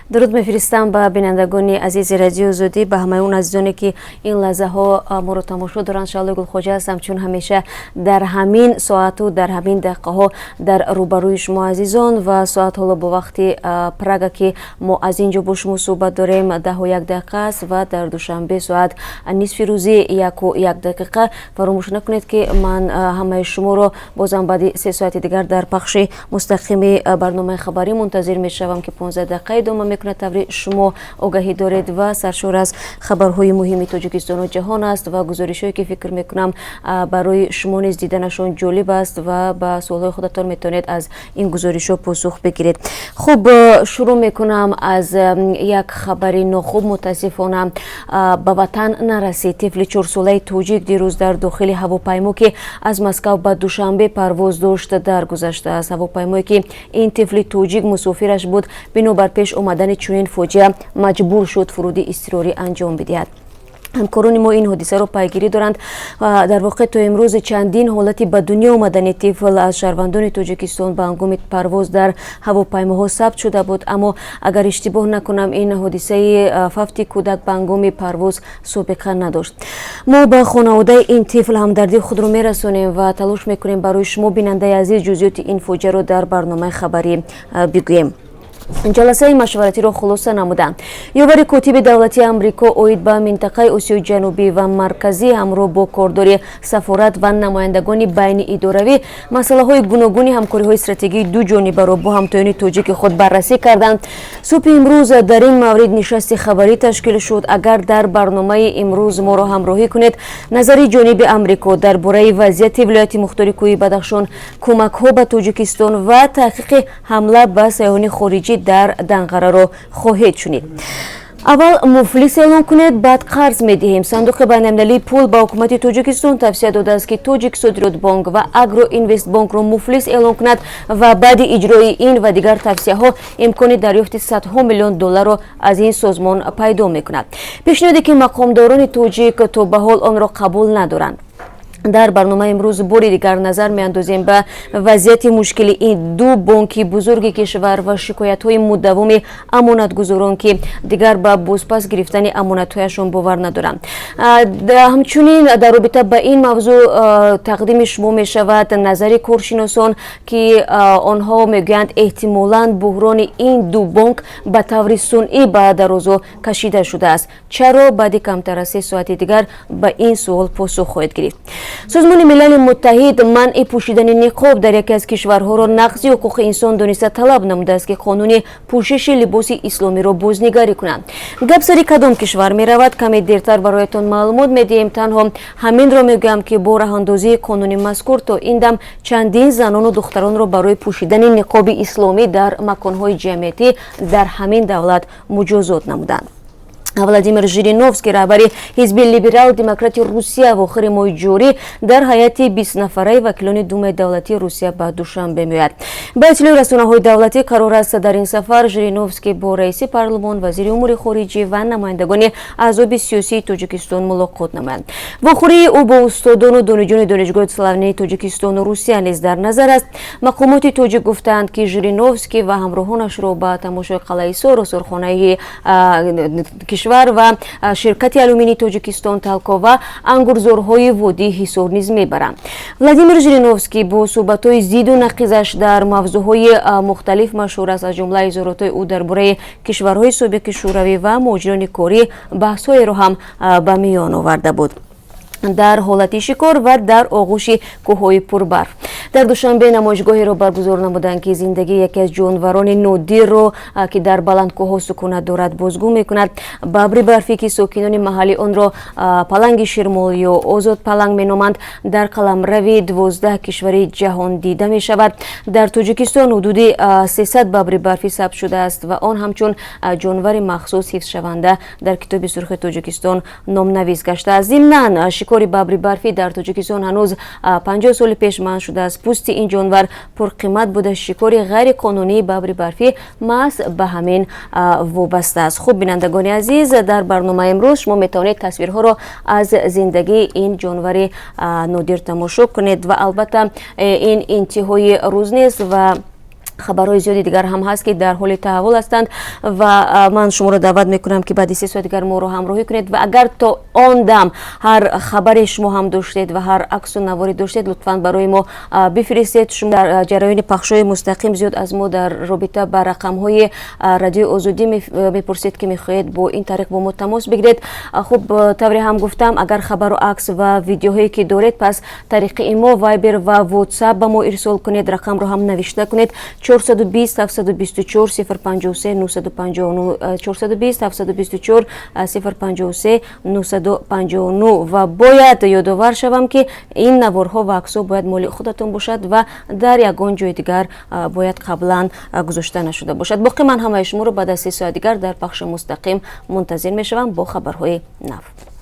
Дуруд мефиристам ба бинандагони азизи Радиои Озодӣ, ба ҳамаи он азизоне, ки ин лаҳзаҳо моро тамошо доранд. Шаҳлои Гулхоҷа ҳастам, чун ҳамеша дар ҳамин соату дар ҳамин дақиқаҳо дар рӯбарӯи шумо азизон. Ва соат ҳоло бо вақти Прага, ки мо аз ин ҷо бо шумо суҳбат дорем, 10:01 аст ва дар Душанбе соат нисфи рӯзи 1:01. Фаромӯш накунед, ки ман ҳамаи шуморо бозам баъди 3 соати дигар дар пахши мустақими барномаи хабарӣ мунтазир мешавам, ки 15 дақиқа идома мекунад. Таври шумо огаҳӣ доред ва саршор аз хабарҳои муҳими Тоҷикистону ҷаҳон аст ва гузоришҳое, ки фикр мекунам, барои шумо низ диданашон ҷолиб аст ва ба суолҳои худатон метавонед аз ин гузоришҳо посух бигиред. Хуб, шурӯъ мекунам аз як хабари нохуб. Мутаассифона, ба ватан нарасид. Тифли 4-солаи тоҷик дирӯз дар дохили ҳавопаймо, ки аз Москав ба Душанбе парвоз дошт, даргузаштааст. Ҳавопаймое, ки ин тифли тоҷик мусофираш буд, бинобар пеш омадани чунин фоҷиа маҷбур шуд фуруди изтирорӣ анҷом бидиҳад. Ҳамкорони мо ин ҳодисаро пайгирӣ доранд. Дар воқеъ, то имрӯз чандин ҳолати ба дунё омадани тифл аз шаҳрвандони Тоҷикистон ба ҳангоми парвоз дар ҳавопаймоҳо сабт шуда буд, аммо, агар иштибоҳ накунам, ин ҳодисаи фавти кӯдак ба ҳангоми парвоз собиқа надошт. Мо ба хонаводаи ин тифл ҳамдардии худро мерасонем ва талош мекунем барои шумо, бинандаи азиз, ҷузъиёти ин фоҷиаро дар барномаи хабарӣ бигӯем. Ҷаласаи машваратиро хулоса намуданд. Ёвари котиби давлатии Амрико оид ба минтақаи Осиёи Ҷанубӣ ва Марказӣ ҳамроҳ бо кордори сафорат ва намояндагони байни идоравӣ масъалаҳои гуногуни ҳамкориҳои стратегии дуҷонибаро бо ҳамтоёни тоҷики худ баррасӣ карданд. Субҳи имрӯз дар ин маврид нишасти хабарӣ ташкил шуд. Агар дар барномаи имрӯз моро ҳамроҳӣ кунед, назари ҷониби Амрико дар бораи вазъияти вилояти мухтори кӯҳи Бадахшон, кӯмакҳо ба Тоҷикистон ва таҳқиқи ҳамла ба сайёҳони хориҷӣ дар Данғараро хоҳед шунид. Аввал муфлис эълон кунед, баъд қарз медиҳем. Сандуқи байналмилалии пул ба ҳукумати Тоҷикистон тавсия додааст, ки Тоҷиксодиротбонк ва Агроинвестбонкро муфлис эълон кунад ва баъди иҷрои ин ва дигар тавсияҳо имкони дарёфти садҳо миллион долларро аз ин созмон пайдо мекунад. Пешниҳоде, ки мақомдорони тоҷик то ба ҳол онро қабул надоранд. Дар барномаи имрӯз бори дигар назар меандозем ба вазъияти мушкили ин ду бонки бузурги кишвар ва шикоятҳои мудаввуми амонатгузорон, ки дигар ба бозпас гирифтани амонатҳояшон бовар надоранд. Ҳамчунин дар робита ба ин мавзӯъ тақдими шумо мешавад назари коршиносон, ки онҳо мегӯянд, эҳтимолан буҳрони ин ду бонк ба таври сунъӣ ба дарозо кашида шудааст. Чаро? Баъди камтар аз 3 соати дигар ба ин суол посух хоҳед гирифт. Созмони Милали Муттаҳид манъи пӯшидани ниқоб дар яке аз кишварҳоро нақзи ҳуқуқи инсон дониста, талаб намудааст, ки қонуни пӯшиши либоси исломиро бознигарӣ кунанд. Гап сари кадом кишвар меравад, каме дертар бароятон маълумот медиҳем. Танҳо ҳаминро мегӯям, ки бо роҳандозии қонуни мазкур то ин дам чандин занону духтаронро барои пӯшидани ниқоби исломӣ дар маконҳои ҷамъиятӣ дар ҳамин давлат муҷозот намуданд. Владимир Жириновский, раҳбари ҳизби либерал-демократи Русия, охири моҳи ҷорӣ дар ҳайати 20-нафараи вакилони Думаи давлатии Русия ба Душанбе меояд. Ба иттилои расонаҳои давлатӣ, қарор аст дар ин сафар Жириновский бо раиси парлумон, вазири умури хориҷӣ ва намояндагони аҳзоби сиёсии Тоҷикистон мулоқот намоянд. Вохӯрии ӯ бо устодону донишҷӯёни Донишгоҳи славянии Тоҷикистону Русия низ дар назар аст. Мақомоти тоҷик гуфтаанд, ки Жириновский ва ҳамроҳонашро ба тамошои қалъаи Ҳисор, осорхонаи кишвар ва ширкати алюминии Тоҷикистон Талко ва ангурзорҳои водии Ҳисор низ мебаранд. Владимир Жириновский бо суҳбатҳои зиду нақизаш дар мавзӯъҳои мухталиф машҳур аст. Аз ҷумла изҳоротҳои ӯ дар бораи кишварҳои собиқи Шӯравӣ ва муҳоҷирони корӣ баҳсҳоеро ҳам ба миён оварда буд. Дар ҳолати шикор ва дар оғӯши кӯҳҳои пурбарф. Дар Душанбе намоишгоҳеро баргузор намуданд, ки зиндагии яке аз ҷонварони нодирро, ки дар баландкӯҳҳо сукунат дорад, бозгӯ мекунад. Бабри барфӣ, ки сокинони маҳаллӣ онро паланги ширмол ё озод паланг меноманд, дар қаламрави 12 кишвари ҷаҳон дида мешавад. Дар Тоҷикистон ҳудуди 300 бабри барфӣ сабт шудааст ва он ҳамчун ҷонвари махсус ҳифзшаванда дар Китоби сурхи Тоҷикистон номнавис гаштааст. Зимнан, шикори бабри барфӣ дар Тоҷикистон ҳанӯз 50 соли пеш манъ шудааст. Пӯсти ин ҷонвар пурқимат буда, шикори ғайриқонунии бабри барфӣ маҳз ба ҳамин вобаста аст. Хуб, бинандагони азиз, дар барномаи имрӯз шумо метавонед тасвирҳоро аз зиндагии ин ҷонвари нодир тамошо кунед. Ва албатта, ин интиҳои рӯз нест ва Хабарҳои зиёди дигар ҳам ҳаст, ки дар ҳоли таҳаввул ҳастанд, ва ман шуморо даъват мекунам, ки баъди 3 соат дигар моро ҳамроҳӣ кунед. Ва агар то он дам ҳар хабаре шумо ҳам доштед ва ҳар аксу наворе доштед, лутфан барои мо бифиристед. Шумо дар ҷараёни пахшҳои мустақим зиёд аз мо дар робита ба рақамҳои Радиои Озодӣ мепурсед, ки мехоҳед бо ин тариқ бо мо тамос бигиред. Хуб, тавре ҳам гуфтам, агар хабару акс ва видеоҳое ки доред, пас тариқи имо, Вайбер ва Ватсап ба мо ирсол кунед. Рақамро ҳам навишта кунед: 420 724 053 959, 420 724 053 959. Ва бояд ёдовар шавам, ки ин наворҳо ва аксҳо бояд моли худатон бошад ва дар ягон ҷои дигар бояд қаблан гузошта нашуда бошад. Боқӣ ман ҳамаи шуморо баъд аз 3 соат дигар дар пахши мустақим мунтазир мешавам бо хабарҳои нав.